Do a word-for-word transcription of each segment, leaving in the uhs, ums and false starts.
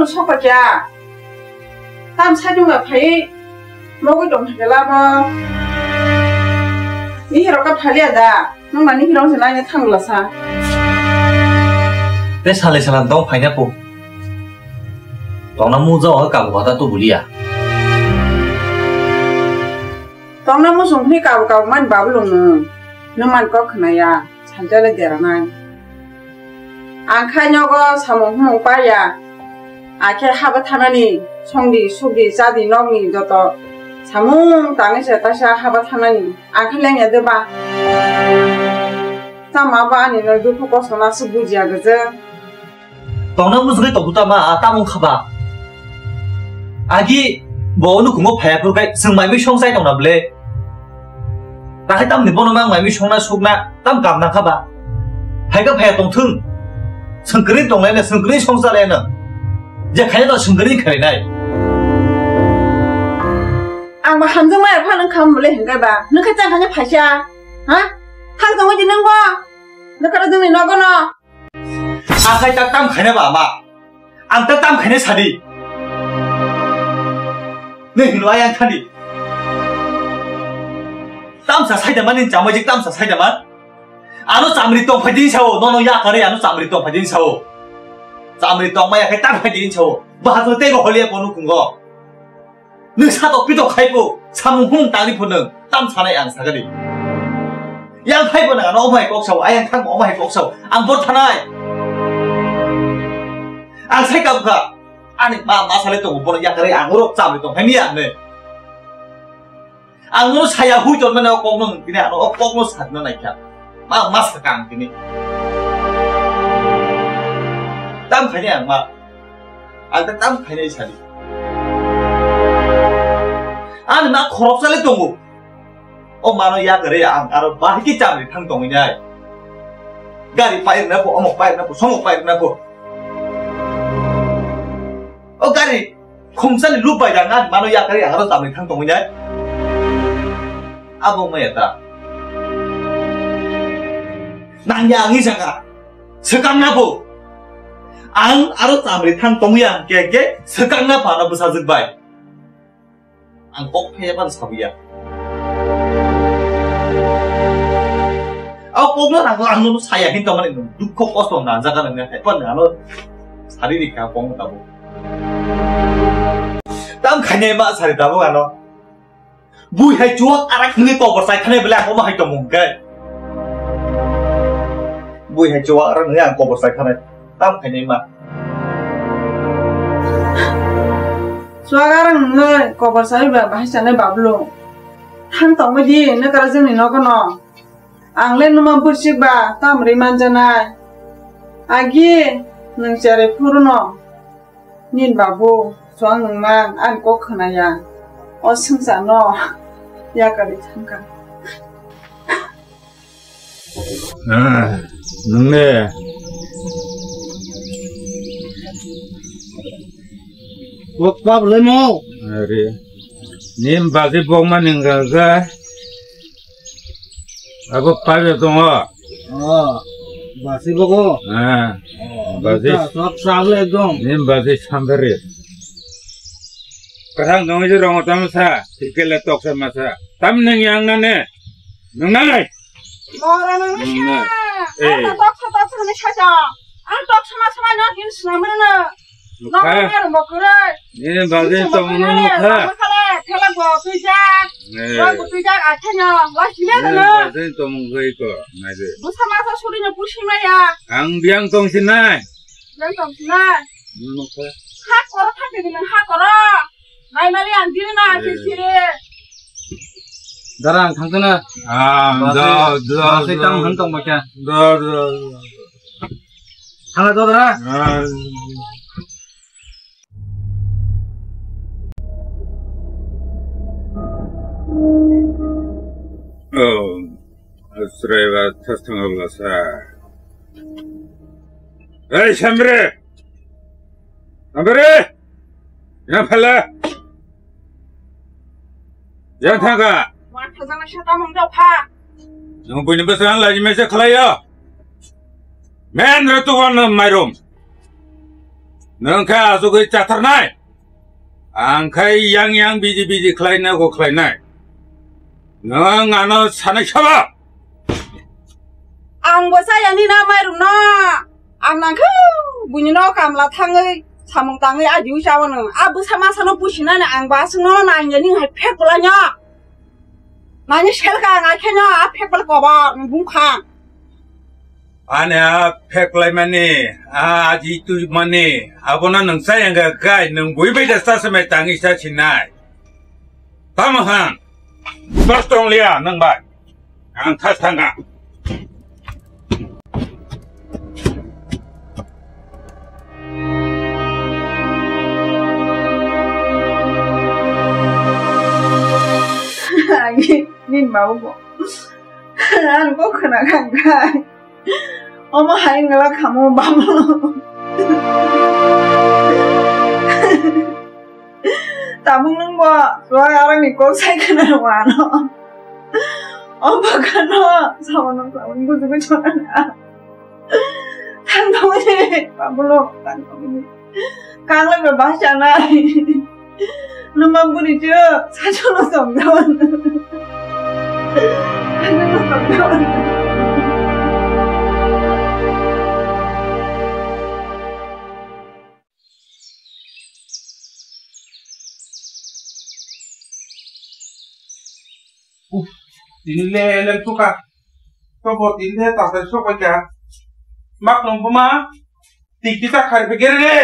Sokha kya? Tam sai dungla phai mogwi tong thakela bo. Ni hero ka phalia da. Nung mani hero se laina thangla sa. Te sale sala dong phaina po. Tongna muja o kabu kata tu bulia. Tongna musung hini kabu kabu man babu lung nung. Nung man kok khna ya. Saltele deranai. Ang khai nogo samung humung paya. Akhe haba thanani songdi sukdi chadi nokni joto samung tangwi se taisa haba thanani. Ang khai lengya de ba. Tama ba ani no dukhu kosto ma se bujiya gajak. Tongna musugwi tongkhu tama a tamung khaba. Agi bo nukhungo phaya phuru kai chwng maimui song chai tongna ble. Takhai tamni bono mang maimui songna sukna tam kam nangkha ba. Phaikha phaya tongthung. Chwng kwrwi tonglaina, chwng kwrwi song chalaina. Je khaina to chwng kwrwi khainai. Ang ba hamjak maya phano kham bole hinkai ba. Nung khe chang khaina phaisa. Ha? Thang tongwi di nung bo. Nung khe jongni nogo no. Ang khai tak tam khaina ba ma. Ang tak tam khaina sadi. Nung hino ayang thani. Tamsa saida mani chamajik tamsa saida man. Ano chamri tong phai din sao, nono ya kare ano chamri tong phai din sao. Chamri tong maya khai tam phai din sao. Bahasa tei bo holia ponu kungo. Nung satok pitok khai po, samung hung tangri po nung, tam sanai ang sagadi. Yang khai po nang ano omai kok sao, ayang thang omai kok sao, ang bor thanai. Ang sai kap kha, ani ma ma sale tongo, bono yakari ang urok chamri tong phai miya ne. Ang no saya hui ton mane o kok no tini ano o kok no sakna nai kha. Ma ma saka ang tini. Tam khaini ang ma. Ang ta tam khaini sadi. Ani ma khorok sale tongo. O mano ya gare ang aro bahiki chamri thang tongwi nai. Gari pair na po, omok pair na po, somok pair na po. O gari Khumsani lub bai dang ani mano yakari ang aro chamri thang tongwi nai. Abo maya ta. Nang ya angni jaga. Swkang na bo. Ang aro chamri thang tongwi ang ke ke swkang na phano bwsajwk bai. Ang kok phaiya phano sabuya. Abo kok no nang ang no saya hin tongmani dukho kosto na jaga nang hai pan ano sari ri ka kong tabo. Tam khainai ma sari tabuk ano. Bui hai chuwak arak hwnwi kobor chai thanai belai ang omo hai tongmung khe. Bui hai chuwak arak hwnwi ang kobor chai thanai. Tam khainai ma. Chuwak arak hwnwi kobor chai ba bahai chanai bablu. Thang tongwi di nokara jwngni nogo no. Ang le numa bursik ba tam ri manjanai. Agi nwng cherai phuru no. Nin babu, chuwak nwng mang, ang kok khwnaya. O swngchar no yakarwi thangkha. Ah, nwng ne? Kok pap le mo? Are, nin baji bok ma ning ga ga. Abo paibe tongo. Oh, basi bogo. Ah. Oh, basi. Sok sable ekdom. Nim basi sambere. Kasang dong je rongo tamo sa, tikele toksa masa. Tam neng yang nane. Neng nai. Mora nang sa. Neng nai. Eh. Toksa toksa ne sa. Ang toksa masa ma no hin sinamre na. Nukha. Nokha rok mokore. Nini bagwi tongmung nukha. Nokha le, thela bo tuijak. Eh. Bo tuijak, akheno, last minute no. Nini bagwi tongmung gwi ko, naidi. Busa masa suri no pusi maya. Ang biang tong sinai. Biang tong sinai. Nukha. Ha koro thang de nang ha koro. Nai mali ang diri na akhir siri. Dara ang thang tuna. Ah, da, da, da. Tang han tong bakya. Da, da, da. Thang to dara. Ah. Oh, asrai ba thas thang la sa. Hey, Shambre! Shambre! Yang phala! Yang thangka! Wa thajana shata mong dau pha. Nung buini bwswk ang laji mese khlaiyo. Men ratu wan mairum. Nwng khe achugwi chatharnai. Ang khai yang yang biji biji khlainai go khlainai. Nwng ano sanai sabo. Ang bo chayani na mairum no. Ang nang khe buini no kamla thangwi samung tangwi ajiwi chawano. A bwsa masa no pusinani ang bo aswk no nang yani hai phek bwlai no. Nani selka ang akheno a phek bwlai kobor bungkha. Ani a phek lai mani, a aji twi mani, abono nwng chayang ga gai, nwng bui bai da sa samai tangi sa sinai. Tamo han, dos tong liya nwng bai. Ang thas thanga. Ani, min babu bo. Ang kok khna kang kai. Omo hai ngala khamo babu. Tabuk nwng bo suai arang ni kok sai khna wano. O bwkha no, sabono sabon buji buji na. Thang thang ni, babu lo, thang thang ni. Kang le ba ba chana. Nwng ma buni je, sa chono som don. Sa chono som don. Uff, tini le elem tuka. Tobo tini le tasai sok bai ka. Mak nung buma, tiki ta khari pe gere re.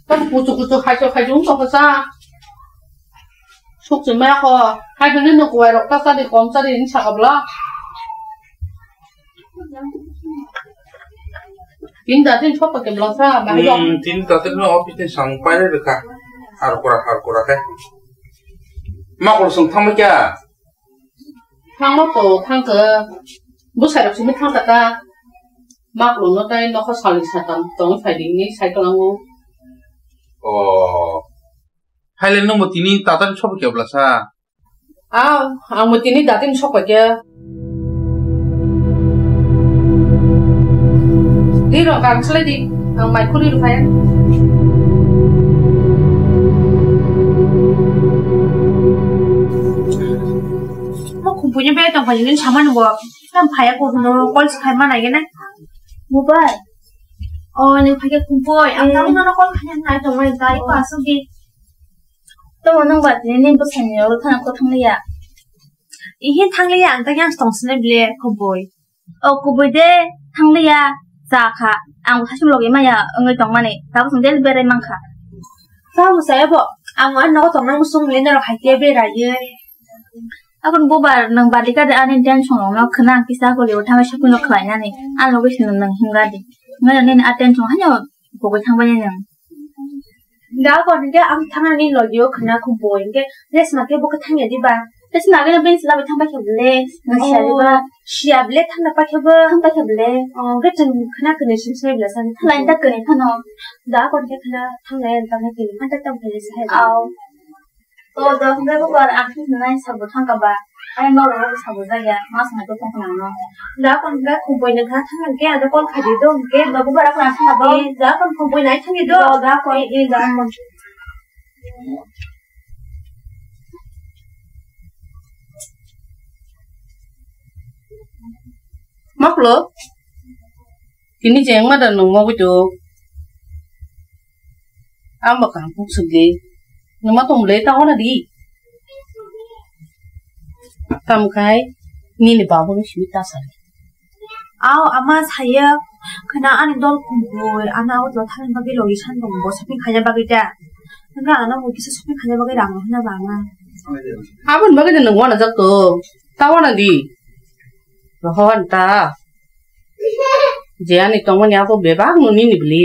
Tamo kuchu kuchu khaicho khaicho wng tongkha cha. Sukchwi maya kho. Hai hwnwi nwng kuwai rok ta chadi kom chadi hwnwi saka bwla. Tini datin sokpha khe bwla sa bahai rok. Hmm, tini datin no office ni samung pailai rwkha. Har kura har kura khe. Ma kol song thangma kya? Thangma to thangkhe bwsai rok simi thangkha ta. Maklung no tai nokha salni satam tong phaidi hinwi sai kwlango. Oh. Haile nwngbo tini tatani sokpha khe bwla sa? Aw, ang bo tini datin sokpha khe. Di rok ang slai di. Ang mai khuli rw phai. Mo khumpuini bai tong phai ni samani bo. Tam phaya ko no call khai ma nai gena. Bubar. O ni phai ke khumpui. Ang tamo no call khai nai tong mai dai ko asuk di. Tamo nang ba tini ni bwsani oro thana ko thang liya. Ihin thang liya ang ta yang tong sini bile khumpui. O kubui de thang liya cha kha. Ang bo sasum logi maya wngwi tong mani. Tabo song del berai mang kha. Tamo saya bo. Ang an nogo tong nang sung le norok hai ke berai ye. Aboni bubar nwng badika de ani tension rok no khwna ang kisa guli o thangwi shopping rok khlai nani. Ang logi sini nwng hinga di. Nwng nini a tension hanya bogwi thang bai nwng. Da kon ke ang thang ani logi o khwna khumpui ke dress ma ke bo ke thang ya di ba. Dress ma ke ben sila bai thang bai khe ble. Nwng siya di ba. Siya ble thang da pa khe bo. Thang bai khe ble. O ke chwng khwna khwni sim sai bla sa. Lain ta kani phano. Da kon ke khwna thang ya ta ke. Ang ta tam khe sai. Au. O, dok hwnkhai bo bar, ang khe nai sabo thangka ba. Ai, norok bo sabo jaya, mas nai to thangka nang no. Da kon hwnkhai khumpui nang kha thang khe, ada call khai di do, hwnkhe, da bo bar, ang thangka ba. Da kon khumpui nai thang di do. Da kon, e, da kon. Maklo, tini jeng ma da nung mogwi to. Ang bo kaham kuk suk di. Nwma tong le ta hona di. Tam khai nini babu ni simi ta sari. Aw, ama saya khwna ani dol kumbui, ana o dol thani bagwi logi san dong bo shopping khaina bagwi ta. Nang ano bo kisa shopping khaina bagwi rang hwnna ba ama. Aboni bagwi de nang wana jak to. Ta wana di. Rohon ta. Je ani tongmani abo bebak no nini bwli.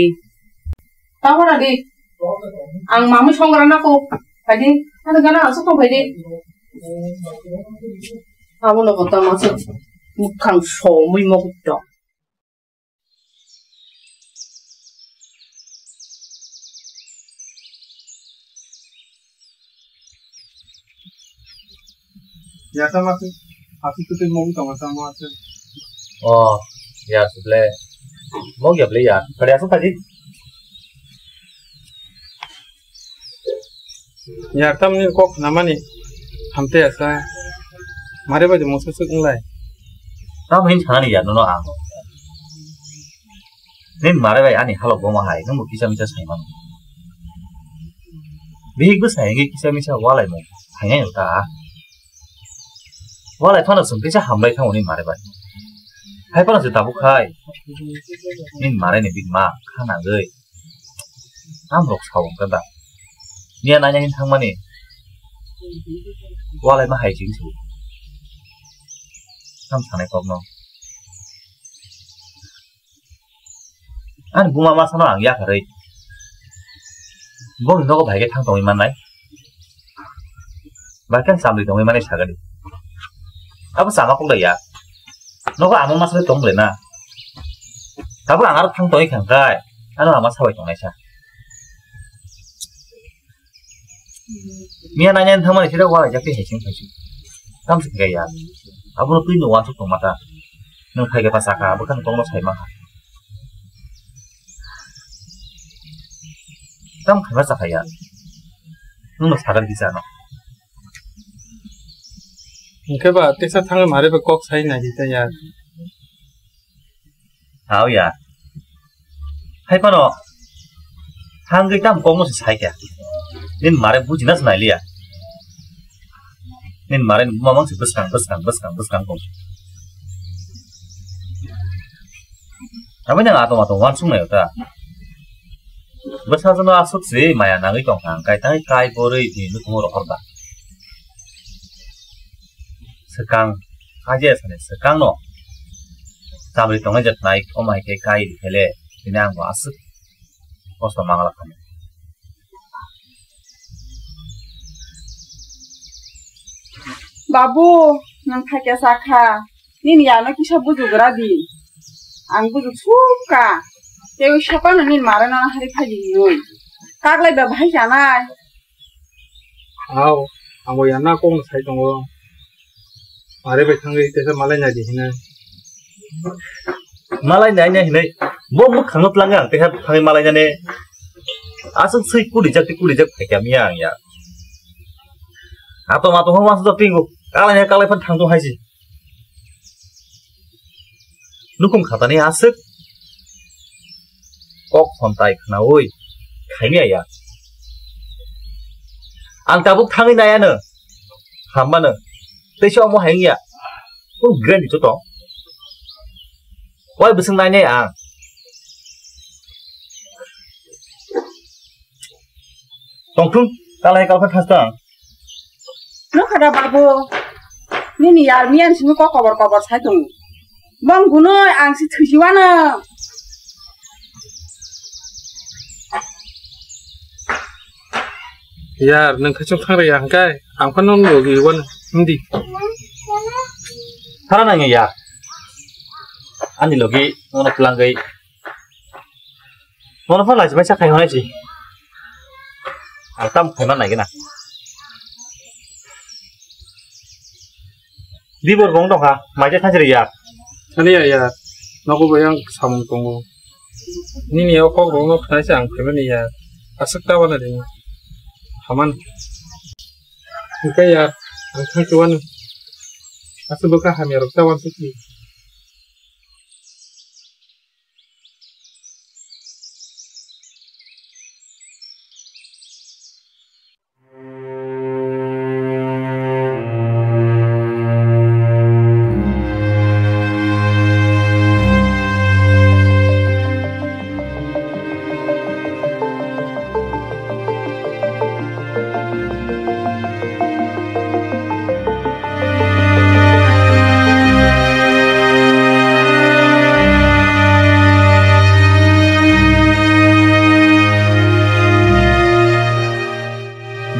Tabora di. Ang mamui songra nako. Phaidi. Ano gana asuk tong phaidi. Abo no kota masuk. Mukhang somui mokto. Ya sama tu. Aku tu tu mau sama sama tu. Oh, ya sudah. Mau ya beli ya. Pada aku tadi. Yar tamni kok namani hamte asa. Mare bai mo susuk nglai. Tam hin sanani ya nono ang. Nin mare bai ani halok boma hai nung kisa misa sai mano. Bihik bo sai ngi kisa misa walai mo. Hai ngai ta. Walai phano sum kisa hambai thango nin mare bai. Hai phano se tabuk khai. Nin mare ni big ma khana goi. Tam rok sa wng khe da. Miya naina hin thangmani. Walai ma hai ching su. Tam sanai kok no. Ani buma ma sano ang ya kharwi. Boni nogo bai khe thang tongwi mannai. Bai khe chamli tongwi mani sagadi. Abo chama kok ya. Nogo ama masa tong le na. Tabuk ang aro thang tongwi khang kai. Ano ama sabai tongnai sa. Miya nanya thangmani sida wala jakti hesing hesing. Tam se kaya. Abo no twi no wansuk tong mata. Nung khai khe ta saka abo kan tong no sai ma. Tam khai ma sakaya. Nung no sagar bisa no. Hingke ba tesa thangwi mare ba kok sai nai ta ya. Hao ya. Hai pano. Thangwi tam kok no se sai kya. Nin mare buji na se nai liya. Nin mare ni buma mang se bwskang bwskang bwskang bwskang kong. Abo nang atom atom wansuk nai ta. Bwsa jono aswk se maya nangwi tong kha, hwnkhe tai kai borwi ni nukhungo rohor ba. Swkang, aje sani swkang no. Chamri tongnai jat nai, omo hai khe kai rikhe le, tini ang bo aswk kosto mangala kha. Babu, nwng thaikya sakha, nini yano kisa bujugra di. Ang bujuk sukha, tei sophano nini mare no hari phaidi hinwi. Kaglai ba bahai chanai. Ao, ang bo yana kok no sai tongo. Are bai thangwi teisa malai nai di hinai. Malai nai nai hinai. Bo mwkhang no tlang ang teisa thangwi malai nani. Aswk swi kudijak tei kudijak phaikha miya ang ya. Atom atom ho wansuk tingo. Kalai nai kalai phan thang tong hai si. Nukhung khatani aswk kok sontai khnaui khaimya ya. Ang tabuk thangwi naiya no, hammano. Teisa omo hai wngya. Kung grand ni chuto. Wai bwswng nainai ang. Tongthung, kalai kalkha thas tong. Nukha da babu, nini yar miyan simi kok kobor kobor sai tongo. Bong gunoi ang si thwisiwano. Yar, nwng khe chwng thang rwya hwnkhe, ang phano logi wano, hindi. Thara nangya yar. Ani logi, nono twlangwi. Nono phano lachi bai sa khai honai si. Ang tam khai man nai gana. Dibor bong dong ha, mai je thajri ya. Ani ya ya. Nogo bo yang samung tongo. Nini o kok rong no khnai se ang phaimani ya. Aswk ta wana ring. Haman. Hingke ya, ang thang chuan. Aswk bwkha hamya rok ta wan sukli.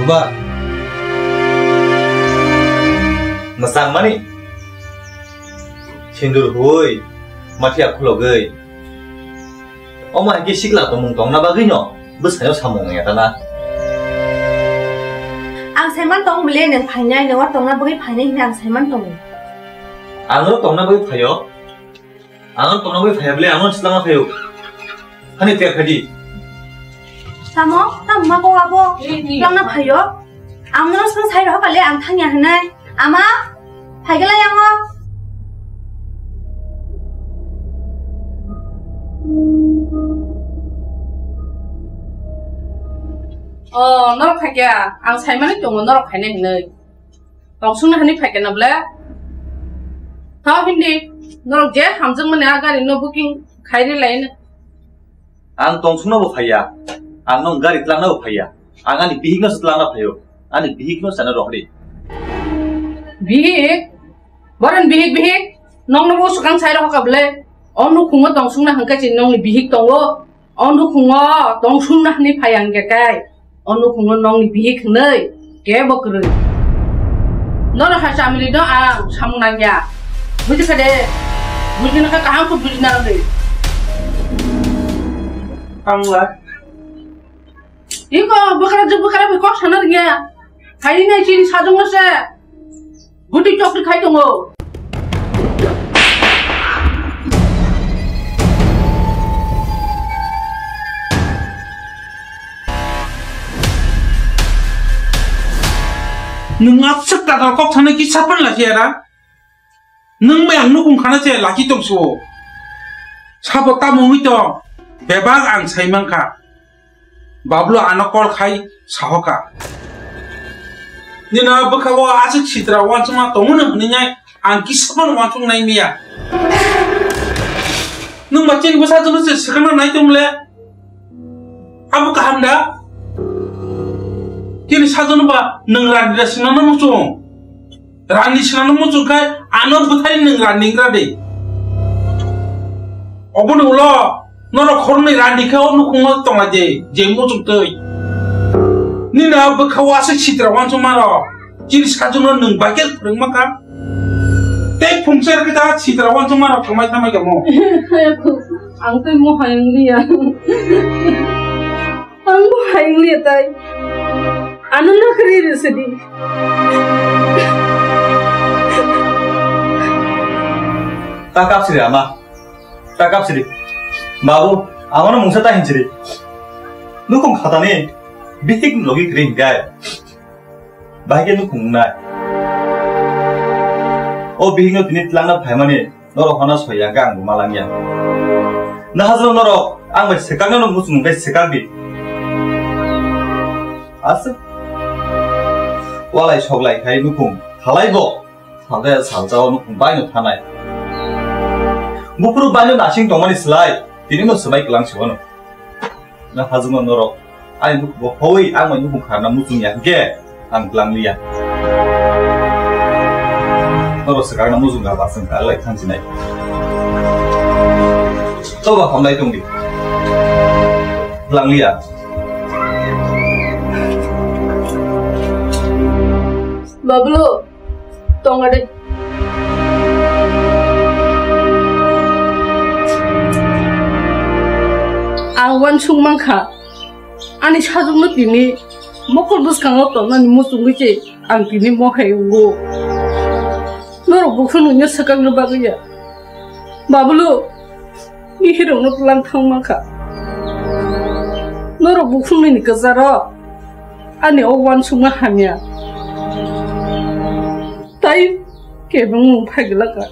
Buba, mwchangmani sindur hui, mathia khulogwi. Omo hai khe sikla tongmung tongna bagwino bwskango samung wngya ta na. Ang Saiman tong bile nang phainai, nang tongna bagwi phainai hwnwi ang saiman tongo. Ang tongna bagwi phaio. Ang tongna bagwi phaio bile, ang slama phaio. Hani ter khadi. Tamo, tamo ma ko abo. Slama phaio. Ang no sung sai rok kale ang thangya hwnai. Ama, phaigelai ango. Oh, norok phaikya, ang saimani tongo norok phainai hinwi. Tongsongna hani phaikya na ble? Tha hindi, norok je hamjakmani a gari no booking khairi laino. Ang tongsongna bo phaiya, ang nong gari tlangna bo phaiya, ang ani bihik no tlangna phaio, ani bihik no sana rohri. Bihik? Boron bihik bihik, nongno bo swkang sai rohor ka ble? O nukhungo tongsongna hwnkhe chini nongni bihik tongo. O nukhungo tongsongna hwnwi phai ang khe kai. O nukhungo nongni bihik hwnwi kebo kwrwi. Nono hai chamili no ang samung nangya. Buji kha de? Buji nangkha kaham khe buji narwgwi. Ang la. Iko bwkra jwk bwkra bai kok sana rwngya. Hai nai chini sajwngno se. Guti chokri khai tongo. Nwng aswk tatal kok sana kisa phan la siya ra. Nwng bai ang nukung khana se laki tong suo. Sabo tamo wngwi tong, bebak ang sai mankha. Bablu ano call khai sahoka. Nino bwkha o aswk sitra wansukma tongo no hwnwi nai ang kisa phano wansuk nai miya. Nwng ba chini bwsa jono se swkangna nai tong le. Abo kaham da? Chini sajono ba nwng rani da sinano muchung. Rani sinano muchung khai ano bwthai nwng rani wngkha de. Oboni ulo norok khoroknwi rani khe o nukhungo tongla de je muchung twi. Nini a bwkha o aswk sitra wansukma rok. Chini sajwkno nwng bai khe phwrwngma kha. Tei phungsa rwkhe ta sitra wansukma rok kwmai thamai tongmo. Ang tei mohai wng liya. Ang mohai wng liya tai. Ano nakhri rw sidi. Ta kap siri ama. Ta kap siri. Babu, amano mungsa ta hin siri. Nukhung khatani bihik logi kri hinkai. Bahai khe nukhung wngnai. O bihikno tini tlangna phaimani norok honna soi ya khe ang bo ma langya. Nahajwk norok ang bai swkaknano muchung bai swkak di. Aswk. Walai soklai khai nukhung khalai bo. Salsa salsa o nukhung bai no thanai. Buphuru bai no nasing tongmani slai tini no swbai kwlang se wano. Na hajuma norok. Ani nuk bo hoi ang mai nukhung kharna muchung ya hwnkhe ang tlang liya. Norok swkang na muchung ga basang ka lai thang sinai. To ba hamlai tong di. Tlang liya. Bablu, tonga de. Ang wansuk mankha. Ani sajwkno tini mokol bwskango tongnani muchungwi se ang tini mohai wngo. Norok bukhuk nwngno swkakna bagwi ya. Bablu, bihirokno tlang thang mankha. Norok bukhuk nwngni kwcharo ani o wansukma hamya. Tai kebengmung phai glak ka.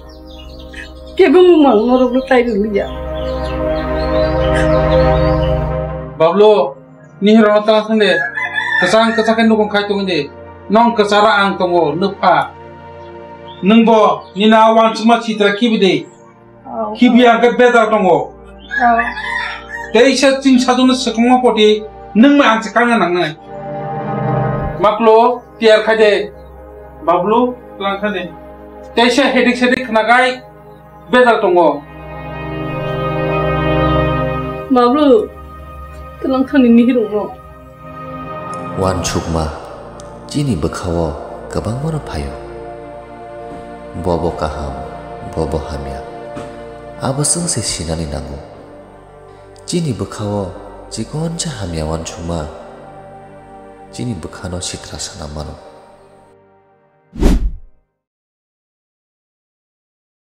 Kebengmung ang norokno tai rwliya. Bablu, nini rokno ta thang de. Kwchang kwchang khe nukhung khai tongwi de. Nong kwcharo ang tongo, nukpha. Nwngbo nini a wansukma sitra khibi de. Khibi ang khe bejal tongo. Teisa chini sajwkno swkangma poti nwng bai ang se kangna nangnai. Maklo tiyar khai de. Bablu tlang khai de. Teisa hedik sedik khna khai bejal tongo. Bablu tlang thani nihirungno. Wansukma, chini bwkhao kwbangmano phaio. Bobo kaham, bobo hamya. Abo chwng se sinani nango. Chini bwkhao chikonsa hamya wansukma, chini bwkhano sitra sana mano.